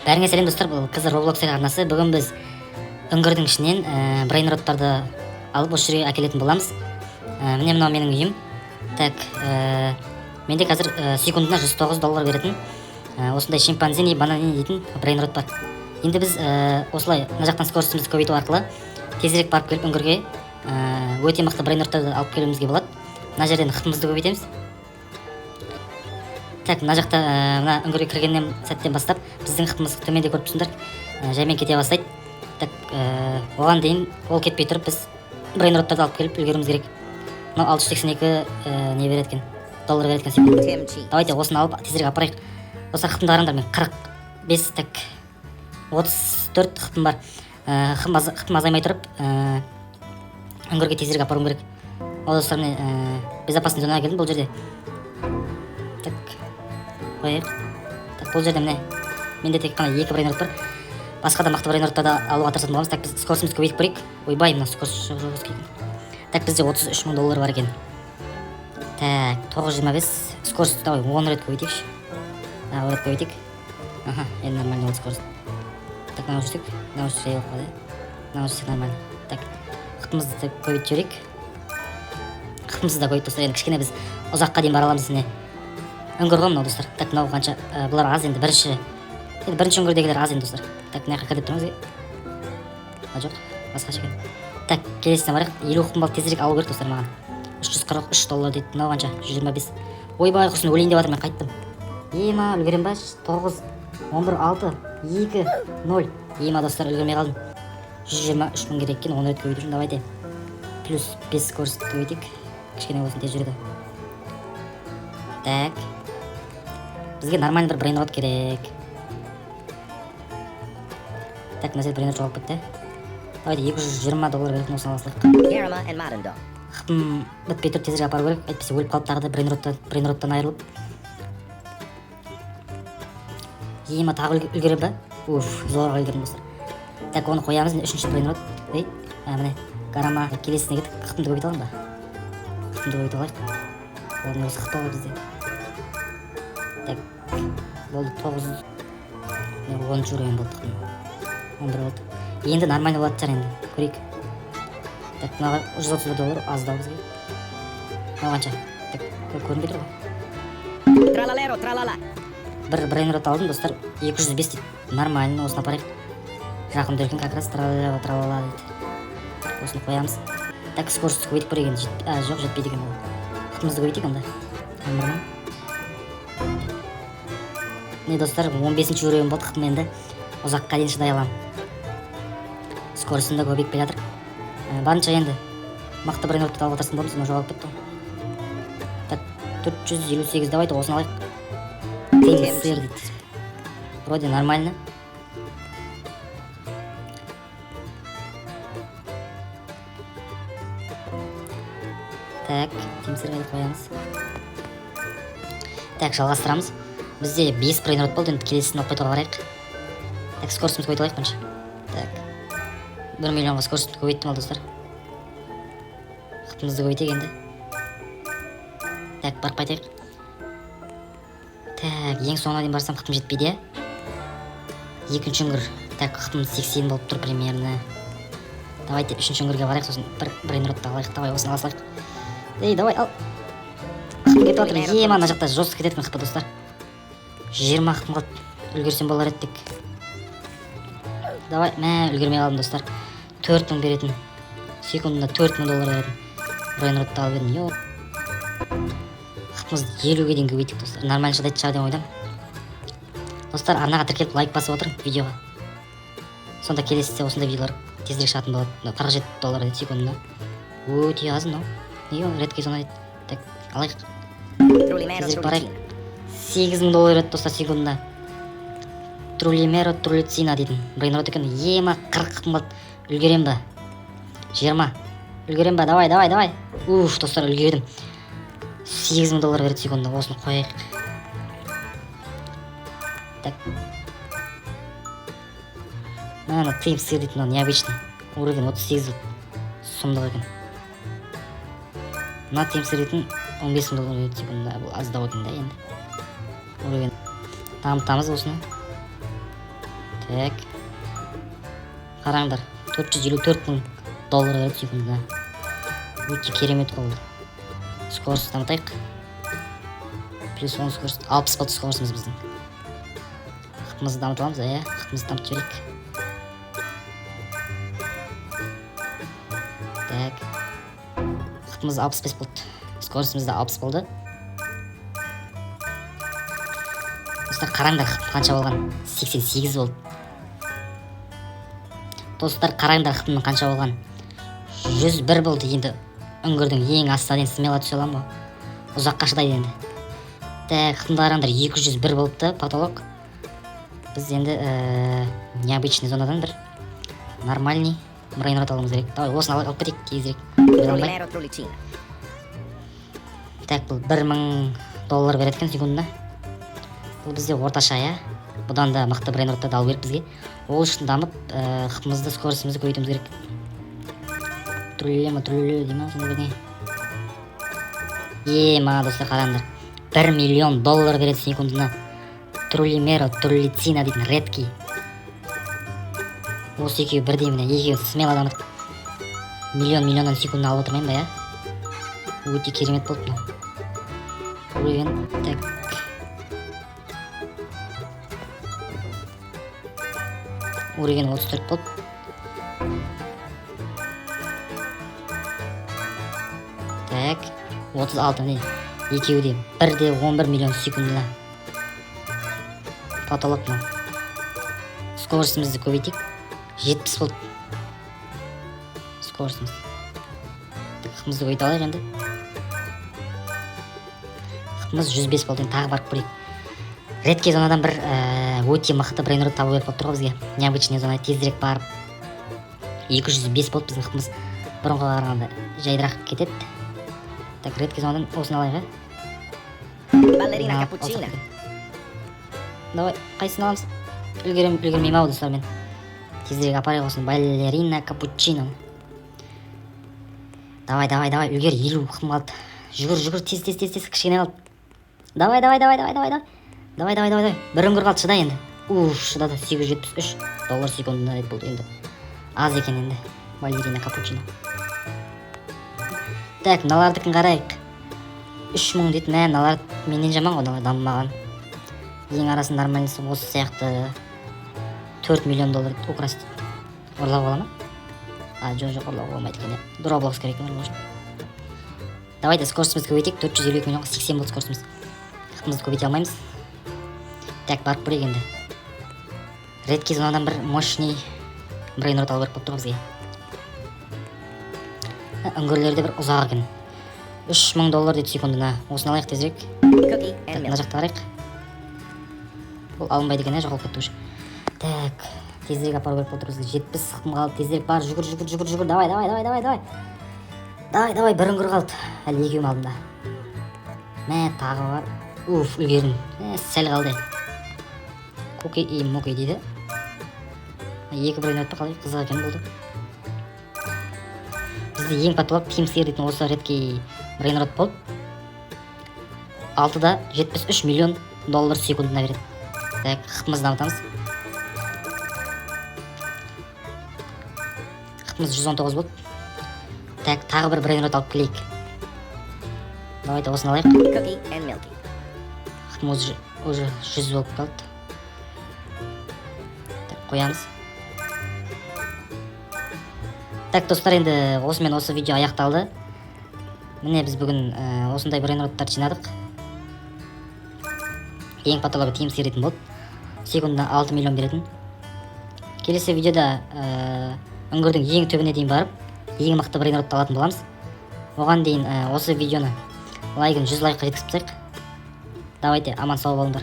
Бәріңе сәлем, достар! Бұл Қызыр Roblox арнасы. Бүгін біз үңгірдің ішінен брейнроттарды алып, осы жерге әкелетін боламыз. Міне, мынау менің үйім. Так, менде қазір секундына 109 доллар беретін осындай шимпанзини бананини дейтін брейнрот бар. Енді біз осылай мына жақтан скоростімізді көбейту арқылы тезірек барып келіп, үңгірге өте мықты брейнроттарды алып келуімізге болады. Мына жерден хпымызды көбейтеміз. Так, мына жақта мына үңгірге кіргеннен сәттен бастап біздің хпымыз, төменде көріп тұрсыңдар, жаймен кете бастайды. Так, оған дейін, ол кетпей тұрып, біз брейнроттарды алып келіп үлгеруіміз керек. Мынау 682 не береді екен, доллар береді екен секундына. Tim Cheese. Давайте осыны алып, тезірек апарайық. Достар, хпымды қараңдар, мен 45, так, 34 хпым бар. Хпым азаймай тұрып, үңгірге тезірек апаруым керек. Ол, достар, міне, безопасный зонаға келдім. Бұл жерде, так, қояйық. Так, бұл жерде, міне, менде тек қана екі брейнрот бар. Басқа да мықты брейнроттарды алуға тырысатын боламыз. Так, біз скоростімізді көбейтіп көрейік. Ойбай, мына скорость жестко екен. Так, бізде 33 000 доллар бар екен. Так, 925 скорость, давай 10 рет көбейтейікші. 10 рет көбейтейік. Аха, енді нормально болды скорость. Так, мынау жүрсек, мынау жай болып қалды, мынау жүрсек нормально. Так, хпымызды да көбейтіп жіберейік. Хпымызды да көбейтіп, достар, енді кішкене біз ұзаққа дейін бара аламыз. Міне, үңгір ғой мынау, достар. Так, мынау қанша? Бұлар аз енді, бірінші үңгірдегілер аз енді, достар. Так, мына жаққа кір деп тұрмыз. А, жоқ, басқаша екен. Так, келесісіне барайық. 50 хпым қалды, тезірек алу керек, достар, маған. 343 доллар дейді. Мынау қанша? 125. Ойбай, құрсын, өлейін деп жатырмын. Мен қайттым. Ема, үлгерем ба? Тоғыз, 11, алты, екі, ноль. Ема, достар, үлгермей қалдым. 123 000 керек екен 10 рет көбейту үшін. Давайте плюс 5 скорость көбейтейік, кішкене болсын тез жүреді. Так, бізге нормальный бір брейнрот керек. Так, мына жерде брейнрот жоғалып кетті. Давайте 220 доллар беретін осыны ала салайық. Garama and Marundo. Хпым бітпей тұрып, тезірек апару керек, әйтпесе өліп қалып, тағы да брейнроттан айырылып. Ема, тағы үлгеремін ба? Уф, зорға үлгердім, достар. Так, оны қоямыз. Міне, үшінші брейнрот. Ей, міне, гарама. Келесісіне кеттік. Хпымды көбейте аламын ба? Хпымды көбейтіп алайық. Ол не, осы хп ғой бізде. Так, болды, тоғыз, міне, 10-уровень болды хпым. 11 болды, енді нормально болатын шығар, енді көрейік. Так, мынаға 131 доллар аздау бізге. Мынау қанша? Так, көрінбей тұр ғой. Tralalero tralala. Бір брейнрот алдым, достар. 205 дейді, нормально, осыны апарайық. Жақын екен как раз. Тралала тралала дейді, осыны қоямыз. Так, скоростьті көбейтіп көрейік енді. А, жоқ, жетпейді екен ол. Хпымызды көбейтейік онда, 11 000. Міне, достар, 15-уровень болды хпым. Енді ұзаққа дейін шыдай аламын. Скоростім да көбейіп келе жатыр. Барынша енді мықты брейнротты алуға тырысатын боламыз. Мынау жоғалып кетті ғой. Так, 458, давайте осыны алайық. Тим сыр дейді, вроде нормально. Так, тим сырға қоямыз. Так, жалғастырамыз. Бізде бес брейнрот болды, енді келесісін алып қайтуға барайық. Так, скоростімізді көбейтіп алайық бірінші. Так, 1 миллионға скоростьті көбейттім. Ал, достар, хпымызды көбейтейік енді. Так, барып қайтайық. Так, ең соңына дейін барсам, хпым жетпейді, иә. Екінші үңгір. Так, хпым 80 болып тұр примерно. Давайте үшінші үңгірге барайық, сосын бір брейнротты алайық. Давай осыны ала салайық. Ей, давай, ал. Хпым кетіп жатыр. Ема, ана жақта жестко кетеді екен хп, достар. 20 хпым қалды, үлгерсем болар еді тек. Давай, мә, үлгермей қалдым, достар. 4000 беретін, секундына 4000 доллар беретін брейнротты алып едім. Йо, хпымызды 50-ге дейін көбейттік, достар. Нормально шыдайтын шығар деп ойдамын. Достар, арнаға тіркеліп, лайк басып отырың видеоға, сонда келесіде осындай видеолар тезірек шығатын болады. Мынау 47 доллар дейді секундына, өте аз. Мынау неге, ол редкий зона дейді. Так, алайық. Trulimero Тезірек барайық. trulicina. 8000 доллар еді, достар, секундына. Трулимеро трулицина дейтін брейнрот екен. Ема, 40 хпым қалды, үлгерем ба? 20, үлгерем ба? Давай, давай, давай. Уф, достар, үлгердім. 8000 доллар береді секундына, осыны қояйық. Так, мына тыйым сыр дейтін, мынау необычный, уровень 38, сұмдық екен. Мына тыйым сыр дейтін 15 000 доллар береді секундына, бұл аздау екен да. Енді уровень дамытамыз осыны. Так, қараңдар, 454 мың доллар береді секундына. Өте керемет болды. Скорость дамытайық. Плюс 10 скорость, 60 болды скоростымыз біздің. Хпымызды дамыта аламыз, иә, хпымызды дамытып жіберейік. Так, хпымыз 65 болды. Скоростымыз да 60 болды. Достар, қараңдар, хп қанша болған? 88 болды. Достар, қараңдар, хпымның қанша болған? 101 болды. Енді үңгірдің ең астына дейін смело түсе аламын ғой. Ұзаққа шыдайды енді. Так, хпымды қараңдар, 201 болыпты потолок. Біз енді необычный зонадан бір нормальный брейнрот алуымыз керек. Давай, осыны алып кетейік тезірек. Trullimero, trullicina. Так, бұл 1000 доллар береді екен секундына. Бұл бізде орташа, иә. Бұдан да мықты брейнроттарды алу керек бізге. Ол үшін дамып, хпымызды, скоростымызды көбейтуіміз керек. Труллема, трулле дей ма, сондай бірдеңе. Е, мына достар, қараңдар. 1 миллион доллар береді секундына. Труллимеро, труллицина дейтін редкий. Осы екеуі бірдей міне, екеуі смело дамытып. Миллион миллионнан секундына алып отырмаймын ба, иә? Өте керемет болды мынау. Уровень, так. Уровень 34 болды. Так, 36 міне. Екеуі де бір де он бір миллион секундына. Потолок мынау. Скоростымызды көбейтейік. 70 болды. Скоростымыз. Хпымызды көбейте алайық енді. Хпымыз 105 болды, енді тағы барып көрейік. Редкий зонадан бір өте мықты брейнрот табу керек болып тұр ғой бізге. Необычный зона тезірек барып. 205 болды біздің хпымыз. Бұрынғыға қарағанда жайдырақ кетеді. Так, редкий зонадан осыны алайық, ә? Ballerina Мына cappuccina. алсақ екен. Давай, қайсысын аламыз? Үлгерем, үлгермеймін ау, достар, мен. Тезірек апарайық осыны. Балерина капучино. Давай, давай, давай, үлгер, 50 хпым қалды. Жүгір, жүгір, тез, тез, тез, тез, кішкене қалды. Давай, давай, давай, давай, давай, давай. Давай, давай, давай, давай. Бір үңгір қалды, шыда енді. Уф, шыдады, 873 доллар секундына рет болды енді. Аз екен енді. Балерина капучино. Так, мыналардікін қарайық. 3000 дейді, мә, мыналар менен жаман ғой, мыналар дамымаған. Ең арасы нормальныйсы осы сияқты. 4 миллион доллар украсть дейді. Ұрлауға бола ма? А, жоқ, жоқ, ұрлауға болмайды екен, иә. Роблокс керек екен ұрлау үшін. Давайте скоростымызды көбейтейік. 452 миллионға 80 болды скоростымыз. Хпымызды көбейте алмаймыз. Так, барып көрейік енді. Редкий зонадан бір мощный брейнрот алу керек болып тұр ғой бізге. Үңгірлерде бір ұзақ екен. 3000 доллар дейді секундына. Осыны алайық тезірек. Cookie and Так, мына milk. жақта қарайық. Бұл алынбайды екен, ә, жоғалып кетті уже. Так, тезірек апару керек болып тұр бізге. 70 хпым қалды, тезірек бар, жүгір, жүгір, жүгір, жүгір. Давай, давай, давай, давай, давай. Давай, давай, бір үңгір қалды. Әлі екеуім алдымда. Мә, тағы бар. Уф, үлгердім. Сәл қалды. Куки и муки дейді. Екі брейнрот па қалай? Қызық екен болды. Бізде ең потолок Team Сир дейтін осы редкий брейнрот болды. Алтыда жетпіс үш миллион доллар секундына береді. Так, хпымызды дамытамыз. Хпымыз 119 болды. Так, тағы бір брейнрот алып келейік. Давайте осыны алайық. Cookie and milky. Хпымыз уже 100 болып қалды. Так, қоямыз. Так, достар, енді осымен осы видео аяқталды. Міне біз бүгін осындай брейнроттарды жинадық. Ең потологы Team Сир дейтін болды. Секундына 6 миллион беретін. Келесі видеода үңгірдің ең түбіне дейін барып, ең мықты брейнротты алатын боламыз. Оған дейін осы видеоны лайкын 100 лайкқа жеткізіп тастайық. Давайте, аман сау болыңдар.